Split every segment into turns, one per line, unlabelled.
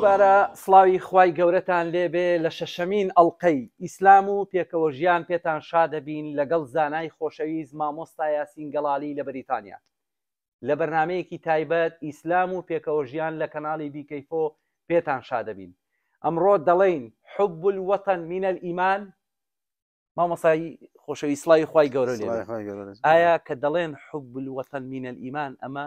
دووبارە سڵاوی خوای گەورەتان لێبێ لە شەشەمین ئەڵقەی ئیسلام و پێکەوە ژیان پێتان شادەبین لەگەڵ زانای خۆشەویست مامۆستا یاسین گەڵالی لە بەریتانیا لە بەرنامەیەکی تایبەت ئیسلام و پێکەوە ژیان لە کەناڵی بیکەیفۆ پێتان شادەبین ئەمڕۆ دەڵێین حب الوطن من الایمان مامۆسای خۆشەویست سڵاوی خوای گەورە لێ ئایا کە دەڵێن حب الوطن من الایمان ئەمە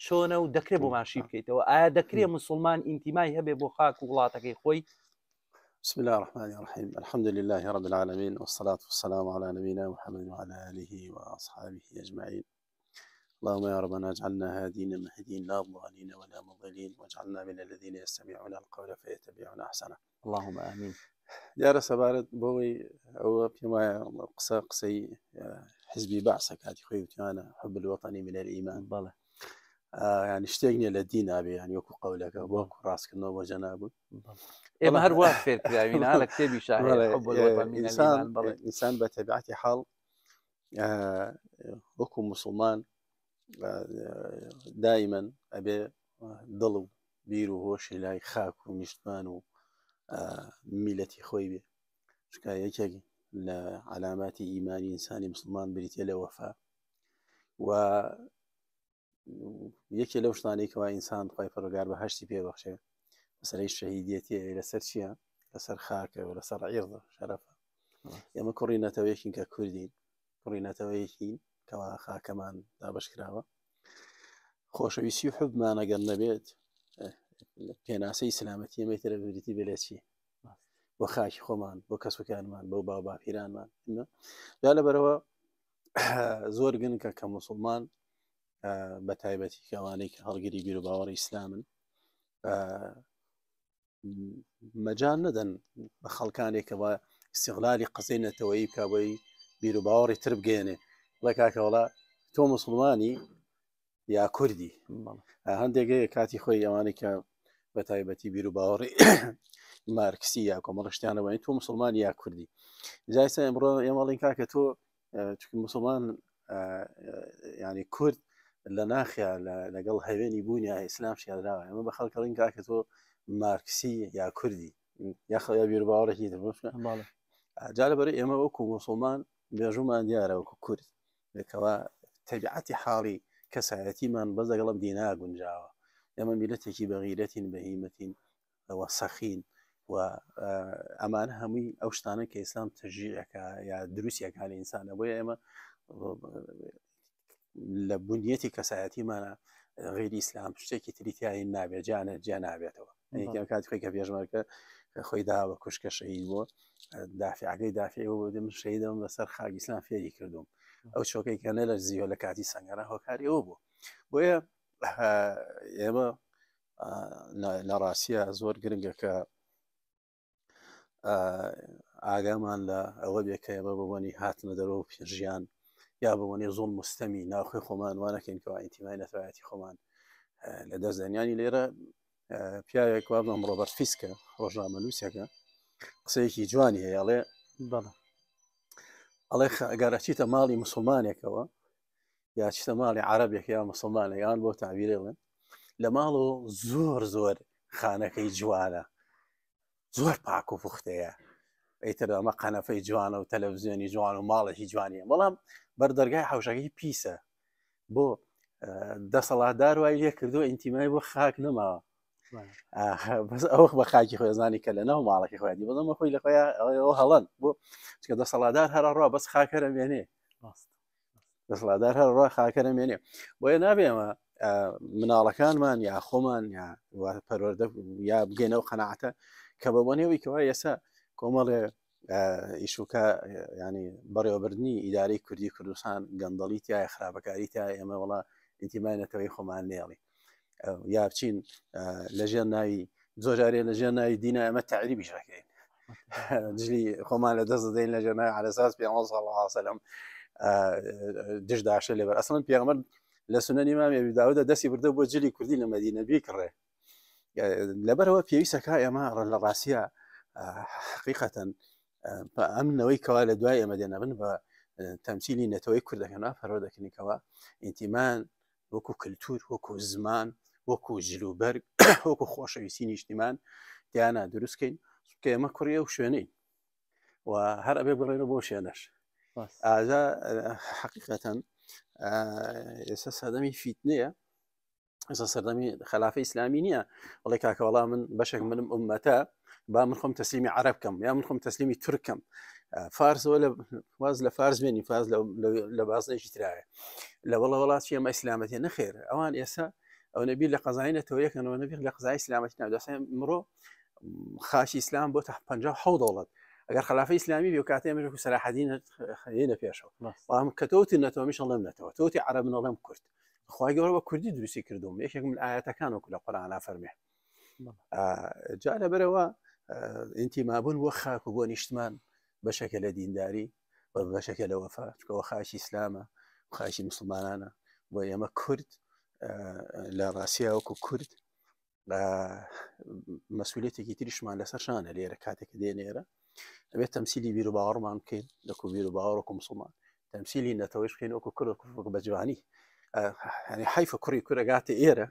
چۆنە و دەکرێت بۆ ماشی بکەیتەوە ئایا دەکرێت مسلمان ئینتیمای هەبێ بۆ خاک و وڵاتەکەی خۆی؟
بسم الله الرحمن الرحيم الحمد لله رب العالمين والصلاة والسلام على نبينا محمد وعلى آله وأصحابه أجمعين اللهم يا ربنا اجعلنا هادين مهدين لا ضالين ولا مضلين واجعلنا من الذين يستمعون القول فيتبعون أحسنه
اللهم آمين
دیارە سەبارەت بەوەی ئەوە پێم وایە قسە قسەی حزبی بەعسە کاتی خۆی وتیانە حب الوطنی من الإيمان
بەڵێ
ینی شتێک نییە لە دین نابێ ینی وەکو قەولەکە وەکو ڕاستکردنەوە بۆ جەنابوو
ئێمە هەر وا فێرکراوین لە کتێبی
ئینسان بە تەبعەتی حاڵ وەکو مسلمان دائما ئەبێ دڵ و بیر و هۆشی لای خاک و نیشتمان و میلەتی خۆی بێ چکە یەکێک لە علاماتی ئیمانی ئینسانی مسلمان بریتە لە وەفا و یەکێ لەو شتانەی کەوا ئینسان خی پەرۆگار بە هەشتی پێبەخشێ مەسەرەی شەهیدیەتی لەسەر چییە؟ لەسەر خاکە و لەسەر عیرضە شەرەفە ئێمە کوڕی نەتەوەیەکین کە کوردین کوڕی نەتەوەیەکین کەوا خاکەمان دابش کراوە خۆشەویستی و حبمان ئەگەر نەبێت پێناسەی سلامەتی ئەمەی ترە بریتی بێ لە چی بۆ خاکی خۆمان بۆ کەسوکانمان بۆ باو باپیرانمان جا لەبەرەوە زۆر گرنگە کە مسلمان بە تایبەتی کەوانەی کە هەڵگری بیر و باوەڕی ئیسلامن مەجال نەدەن بە خەڵکانێک کە بە ئیسیغلالی قسەی نەتەوەیی بکە بۆی بیر و باوەڕی تر بگەێنێ بڵێ کاکەوەڵا تۆ مسلمانی یا کوردی هەندێک هەیە کاتی خۆی ئەوانەی کە بە تایبەتی بیر و باوەڕی مارکسی یا کۆمەڵ شتیانەوە تۆ مسلمان یا کوردی جایسە ئەمڕۆ ئێمەڵین کاکە تۆ چونکە مسلمان ینی کورد لە ناخیا لەگەڵ هەوێنی بوونیا ئیسلام شیادراوە ئەمە بە خەڵکەڵین کاکە تۆ مارکسی یا کوردی یاخە یا بیر باوەڕێکی تر جا لەبەر ئێمە وەکو مسلمان مێژوومان دیارە وەکو کورد کەوا تەبیعەتی حاڵی کەسایەتیمان بەس لەگەڵم دینا گونجاوە ئێمە میلەتێکی بەغیرەتین بەهیمەتین و سەخین و ئەمانە هەمووی ئەو شتانە کە ئیسلام تەژیعەکە یا دروستیەکە لە ئینسانە بۆیە ئێمە لە بنیەتی کەسایەتیمانە غیری ئیسلام شتێکی تری تیایی نابێت جانە جیا نابێتەوە یەکیان کاتی خۆی کە پێشمەرگە خۆی دا بە کوشکە شەهید بووە دافعەکەی دافعی بۆ من شەهیدم لەسەر خاک ئیسلام فێری کردوم ئەو چۆکەی کە نە لە زیوە لە کاتی سەنگەرە هۆکاری ئەوە بوو بۆیە ئێمە لە ڕاستە زۆر گرنگە کە ئاگامان لە ئەوە بێ کە ئێمە بەبوونی هاتنە دەرەوە و ژیان یا بەوەنی زۆڵ مستەمی ناوخۆی خۆمان وا نەکەین کەوا ئینتیمای نەتەوایەتی خۆمان لە دەست دەنیانی لێرە پیاوێک وا بڵێم ڕۆبەرت فیسکە ڕۆژنامەنووسێکە قسەیەکی جوانی هەیە ئەڵێ
بەڵێ
ئەڵێ ئەگەر ئەچیتە ماڵی مسلمانێکەوە یا چیتە ماڵی عربێک یا مسلمانێک یان بۆ تعبیرێ بڵێن لە ماڵەوە زۆر زۆر خانەکەی جوانە زۆر پاک و پوختەیە ئیتر ئەمە قەنەفەی جوانە و تەلەڤزیۆنی جوان و ماڵێکی جوانیە بەڵام بەردەرگای حوشەکەی پیسە بۆ دەسەڵاتدار وای لێ کردو ئینتیمای بۆ خاک نەماوە بەس ئەوە بە خاکی خۆزانی کە لە ناو ماڵەکەی خۆیانی بەڵام خۆی لە خۆیان ئەوە هەڵەن بۆ چکە دەسەڵاتدار هەرە ڕوا بەس خاکەرە مێنێ دەسەڵاتدار هەر ڕوا خاکەرە مێنێ بۆیە نابێ ئەمە مناڵەکانمان یا خۆمان یا پەروەردە یا بگەینەوە قەنەعەتە کە بە بۆنەوەی کەوا ئێستا کۆمەڵێ ئیشوکە ینی بەڕێوەبردننی ئیدارەی کوردی کوردستان گەندەڵی تایە خراپەکاری تا ئێمە وڵا ئینتیمای نەتەوەی خۆمان نێڵی یا بچین لەژێر ناوی زۆر جارێ لەژێر ناوی دینا ئەمە تەعریبیش دەکەین دژی خۆمان لە دەست دەدەین لەژێر ناوی عەلەساس پێغەمبەر صلی الله علیه وسلم دژ داشە لێبەر ئەسڵەن پێغەمبەر لە سونەنی ئیمام ئەبی داودە دەستی بردە بۆ جلی کوردی لە مەدینە بیکڕێ لەبەرەوە پێویستەکە ئێمە لە ڕاستیە حقیقەتەن ئەم نەوەی کەوا لە دوای ئێمە دێنەبن بە تەمسیلی نەتەوەی کوردەکەن پەرۆ دەکەنیکەوە ئینتیمان وەکو کللتور وەکو زمان وەکو جلوبەرگ وەکو خۆشەویستی نیشتیمان دیانە دروستکەین کە ئێمە کوڕی ئەو شوێنەی و هەر ئەبێ بڵێنە بۆ شوێنەش ئازا حقیقەتەن ئێستا سەردەمی فیتنەیە ئێستا سەردەمی خەلافە ئیسلامی نییە بڵێ کاکە وەڵا من بەشێک منم ئومەتە با من خۆم تەسلیمی عەرەب کەم یا من خۆم تەسلیمی تورکەم فارسەوە لە واز لە فارس بێنی فارس لە بازنێکی ترایە لە وڵە وڵات چی ئەمە ئیسلامەتی نەخێر ئەوان ئێستا ئەو نەبی لە قەزای نەتەوەیەکەنەوە نەبی لە قەزای ئیسلامەتی ناودەسێ مڕۆ خاچی ئیسلام بۆ تا 57 دەوڵەت ئەگەر خلافە ئیسلامی بێ و کاتێ ئەمە سەلاحەدین هێنە پێشەوە بەڵام کە تۆتی نەتەوە میش ئەڵێم نەتەوە تۆتی عەرەب من ئەڵێم کورد خوای گەورە بە کوردی دروستی کردوم یەکێک من ئاەتەکان وەکو لە قورئانا فەرمێ جا لەبەرەوە ئینتیمابوون بۆ خاک و بۆ نیشتمان بەشێکە لە دینداری و بەشێکە لە وەفا چکەوە خاکی ئیسلامە خاکی مسلمانانە بۆ ئێمە کورد لە ڕاستیا وەکو کورد مەسوولێتێکی تریشمان لەسەر شانە لێرە کاتێک دێن ئێرە ئەبێت تەمسیلی بیر و باوەڕمان بکەین لەکو بیر و باوەڕ مسلمان تەمسیلی نەتەوەیش بکەین وەکو کورد وەکو بە جوانی ینی حیفە کوڕی کورەگاتە ئێرە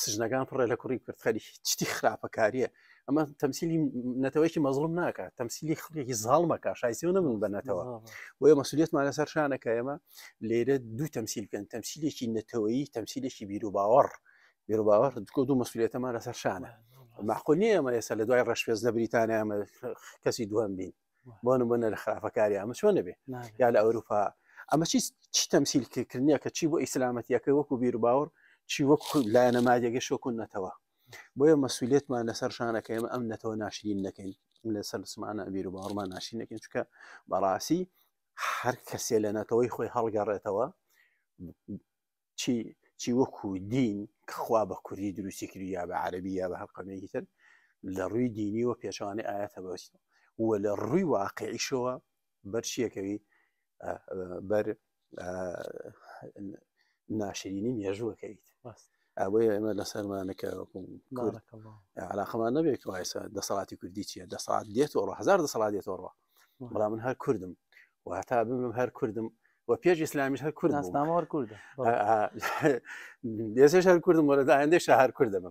سژنەکان پڕێ لە کوڕی کرد خەری چتی خراپەکاریە ئەمە تەمسیلی نەتەوەیەکی مەزڵم ناکات تەمسیلی خڵێکی زاڵمەکە شایسیەوە نەبن بەنەتەوە بۆیە مەسولیتمان لەسەر شانەکە ئێمە لێرە دوو تەمسیل بکەن تەمسیلێکی نەتەوەیی تەمسیلێکی بیر و باوەڕ بیر و باوەڕ دکۆ دوو مەسولیتەمان لەسەر شانە معقول نییە ئەمە ئێستا لە دوای ڕەشپێست لە بریتانیا ئەمە کەسی دووەم بین بۆ نمونە لە خراپەکاری ئەمە چۆن نەبێ یا لە ئەوروپا ئەمە چی چی تەمسیل کردنیە کە چی بۆ ئیسلامەتیەکە وەکو بیر و باوەڕ چی وەکو لایەنە مادیەکەش وەکو نەتەوە بۆیە مەسوولێتمان لەسەر شانەکە ئێمە ئەم نەتەوە ناشرین نەکەین لەسەر سمانە بیر و باوەڕمان ناشرین نەکەین چونکە بەڕاستی هەر کەسێ لە نەتەوەی خۆی هەڵگەڕێتەوە چی چی وەکو دین کە خوا بە کوردی دروستی کردی یا بە عەرەبی یا بە هەر قەومێکی تر لە ڕووی دینیەوە پێچەوانەی ئاەتە بەچیتەوە و لە ڕووی واقعیشەوە بەر چیەکەوی بەر ناشرینی مێژووەکەیت ئەوەی ئێمە لەسەرمانەکە علاقەمان نەبێت وایسا دەسەڵاتی کوردی چییە دەسەڵات دێتەوە هزار دەسەڵات دێتەوە بەڵام من هەر کوردم و هەتا بمرم هەر کوردم و پێش ئیسلامیش هەر کورد
ناسنامە هەر کوردە
ئێسێش هەر کوردم وەرە ئایندەی شەهر کوردم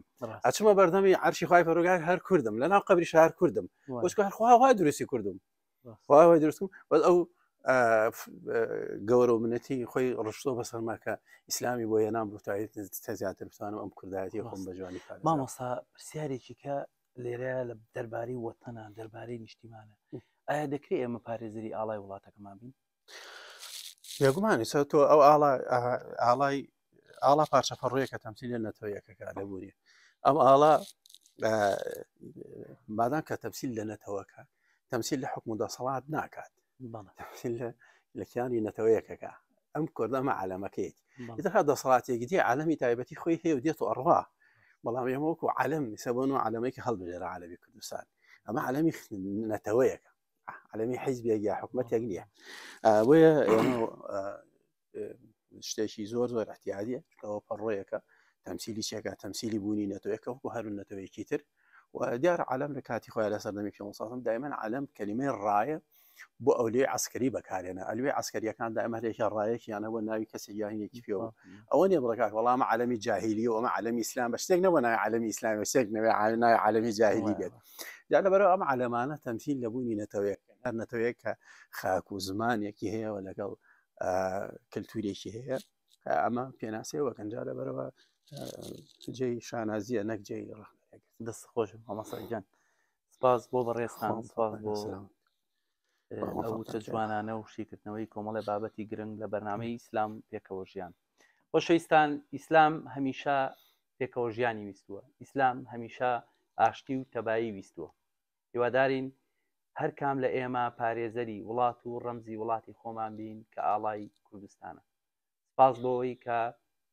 ئەچمە بەردەمی عەرشی خوای پەروەردگار هەر کوردم لە ناو قەبری شار کوردم وەچکە هەر خوا وای دروستی کردم خوا وای دروستم بەس ئەو گەورە و منەتی خۆی ڕشتۆ بەسەرما کە ئیسلامی بۆ هێنام بتایت زیاتر بتوانم ئەم کوردایەتی خۆم بە جوانی
مامۆستا پرسیارێکی کە لێرە لە دەربارەی وەتەنە دەربارەی نیشتیمانە ئایا دەکرێت ئێمە پارێزەری ئاڵای وڵاتەکەمان بین
بێگومان ئێستا تۆ ئەو ئاڵا ئاڵای ئاڵا پارچە پەڕۆیەکە تەمسیل لە نەتەوەیەکەکە لە بوونی ئەم ئاڵا مادام کە تەمسیل لە نەتەوەکە تەمسیل لە حکوم و دەسەڵات ناکات تەمسیل لە کیانی نەتەوەیەکەکە ئەم کوردە ئەمە عالەمەکەیەتی ئیتر هەر دەسەڵاتێکی دی عالەمی تایبەتی خۆی هەیە و دێت و ئەڕوا بەڵام ئێمە وەکو عالەم سەبۆن و عالەمێکی هەڵبژێرە عالەمی کوردستان ئەمە عالەمی نەتەوەیەکە عالەمی حیزبێک یا حکومەتێک نییە بۆیە ئێمە شتێکی زۆر زۆر احتیادیە چونکەەوە پەڕۆیەکە تەمسیلی چێکە تەمسیلی بوونی نەتەوەیەکە وەکو هەر نەتەوەیەکی تر و دیارە عالم لە کاتی خۆیان لە سەردەمی پێ دایمەن عالم کەلیمەی ڕایە بۆ ئەولێ عسکەری بەکارێنە ئەلوێ عسکەریەکان دائما هەرێکیان ڕایەکیان هەبوو ناوی کەسێک یان یەکی پێوە ئەوە نیە بڵێ کاک وەڵام عالەمی جاهیلی و ئەمە عالەمی ئیسلام بە شتێک نەبوو ناوی عالەمی ئیسلامی و شتێک نەوێ ناوی عالەمی جاهیلی بێت جا لەبەرەوە ئەم عالەمانە تەمسیل لە بوونی نەتەوەیەک هەر نەتەوەیەک کە خاک و زمانێکی هەیە و لەگەڵ کللتورێکی هەیە ئەمە پێناسەیە وەکەن جا لەبەرەوە جێی شانازیە نەک جێی ڕەخنە
دەست خۆش مامۆستا گیان سپاس بۆ بەڕێزتان سپاس بۆ ئەو وتە جوانانە و شیکردنەوەی کۆمەڵی بابەتی گرنگ لە بەرنامەی ئیسلام پێکەوە ژیان خۆشەویستان ئیسلام هەمیشە پێکەوە ژیانی ویستووە ئیسلام هەمیشە ئاشتی و تەبایی ویستووە هیوادارین هەر کام لە ئێمە پارێزەری وڵات و ڕەمزی وڵاتی خۆمان بین کە ئاڵای کوردستانە سپاس بۆ ئەوەی کە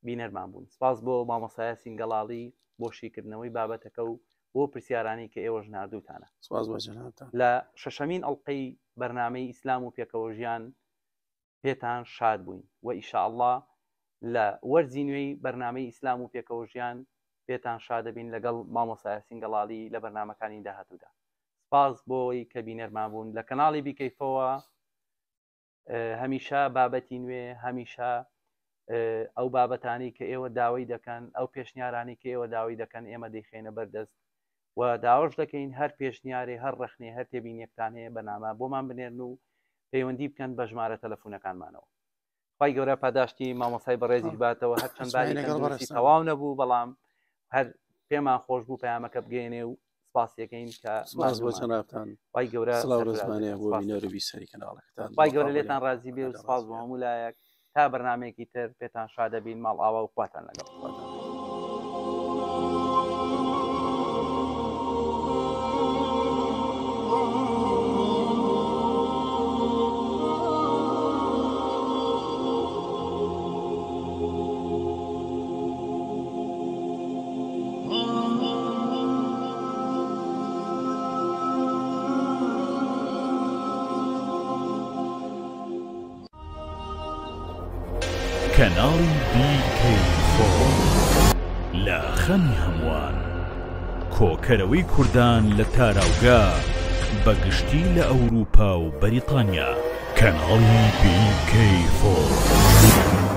بینەرمان بوون سپاس بۆ مامۆستا یاسین گەڵاڵی بۆ شیکردنەوەی بابەتەکە و بۆ پرسیارانی کە ئێوەش ناردووتانە
سپاس بۆ جەنابتان
لە شەشەمین ئەڵلقەی بەرنامەی ئیسلام و پێکەوە ژیان پێتان شاد بووین و ئیشاءاللە لە وەرزی نوێی بەرنامەی ئیسلام و پێکەوە ژیان پێتان شادەبین لەگەڵ مامۆستا یاسین گەڵاڵی لە بەرنامەکانی داهاتوودا سپاس بۆی کە بینەرمان بوون لە کەناڵی بیکەیفەوە هەمیشە بابەتی نوێ هەمیشە. ئەو بابەتانی کە ئێوە داوای دەکەن ئەو پێشنیارانی کە ئێوە داوای دەکەن ئێمە دەیخەینە بەردەست و داواش دەکەین هەر پێشنیارێ هەر ڕەخنێ هەر تێبینیەکتان هەیە بەنامە بۆمان بنێرن و پەیوەندی بکەن بە ژمارە تەلەفونەکانمانەوە خوای گەورە پاداشتی مامۆستای بەڕێزیش باتەوە هەرچەند باری تەندروستی تەواو نەبوو بەڵام هەر پێمان خۆش بوو پەیامەکە بگەێنێ و سپاسیەکەین کە
سپاس بۆ جەنابتان
خوای گەورە
سڵاو ڕێزمانەیە بۆ بینەر و بیسەری کەناڵەکەتان
خوای گەورە لێتان ڕازی بێ و سپاس بۆ هەموو لایەک تا بەرنمەیەکی تر پێتان شادەبین ماڵ ئاوا و خواتان لەگەڵ خواتان.
کەناڵی BK4 لە خەمی هەمووان کۆکەرەوەی کوردان لە تاراوگە بە گشتی لە ئەوروپا و بەریتانیا. کەناڵی BK4.